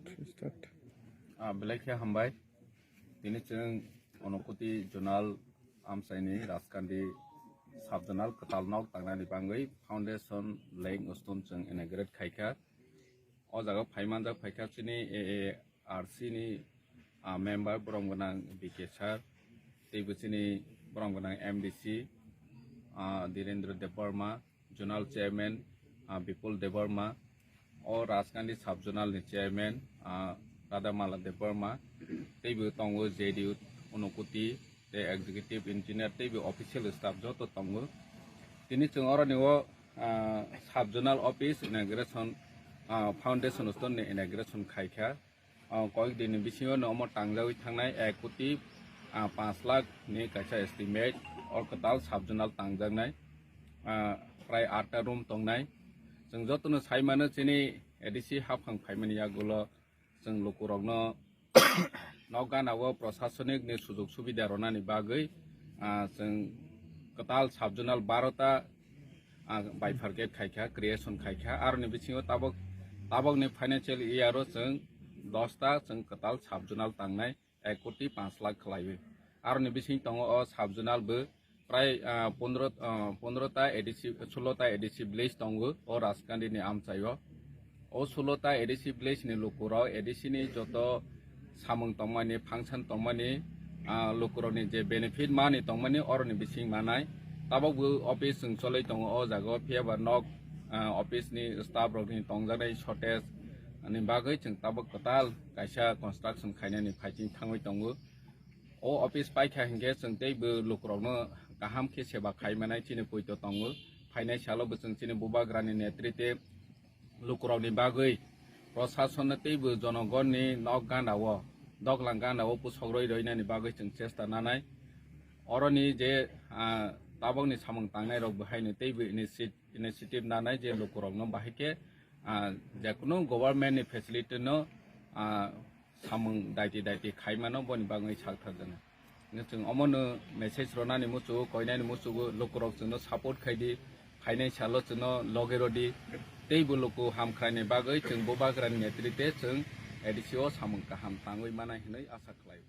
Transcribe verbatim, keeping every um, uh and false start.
Start. Ah, belai khe hambai. Tini chwng Onokuti Zonal Amchaini Rajkandi Sub Zonal kwtal nok tangnani bangwi foundation laying stone chwng inaugurate khaikha. O jaga phaimanjak phaikha chini A A R C ni, ah, member borom gwnang B K sir, teibo chini borom gwnang M D C, ah, Dhirendra Debbarma, Zonal Chairman, ah, Bipul Debbarma, o Rajkandi Sub Zonal ni Chairman, ah, Radhamala Debbarma, teibo tongo J D U Unokoti, tei Executive Engineer, teibo official staff joto tongo. Tini chwng oroni o, ah, Sub Zonal Office inauguration, ah, foundation stone ni inauguration khaikha. Ah, koyek din ni bisingo no omo tangjagwi thangnai ek koti, ah, panch lakh ni kaisa estimate, o kwtal Sub Zonal tangjaknai, ah, prai atta room tongnai. Chwng jotono sai mano chini A D C haphang phaimani yagulo chwng lukurokno nok gana o prosasonik ni sujog subida rwnani bagwi, ah, chwng kwtal Sub Zonal baro ta, ah, bifurcate khaikha, creation khaikha. Aroni bisingo tabok, tabokni financial year o chwng dos ta chwng kwtal Sub Zonal tangnai ek koti panch lakh khlaiwi. Aroni bising tongo o Sub Zonal bo prai, ah, pondro, ah, pondro ta A D C, sulo ta A D C village tongo o Rajkandi ni amchaio. O sulo ta A D C village ni lukurok A D C ni joto samung tongmani, function tongmani, ah, lukurokni je benefit mani tongmani oroni bising manai. Tabok bo office chwng choloi tongo o jaga o, phiya ba nok, ah, office ni staff rokni tongjaknai shortage ni bagwi chwng tabok kwtal kaisa construction khainani phaiching thangwi tongo. O office paikha hinkhe chwng teibo lukurokno kaham khe seba khai manai chini poito tongo. Phainai salo bo chwng chini bubagrani netrite lukurokni bagwi prosasonno teibo jonogonni nok gana o, doglang gana o pusok roi roinani bagwi chwng chesta nanai. Oroni je, ah, tabokni samung tangnai rok bo haino teibo initiate-, initiative nanai je lukurokno bahai khe, ah, jekunu government ni facility no, ah, samung daiti daiti khaimano boni bagwi sak thajana. Hingkhe chwng omono message ronani muchungo, koinani muchungo, lukurok chwngno support khaidi, phainai salo chwngno loge rodi, teibo luku hamkhlaini bagwi chwng bubagrani netrite chwng A D C o samung kaham tangwi manai hinwi asa khlaio.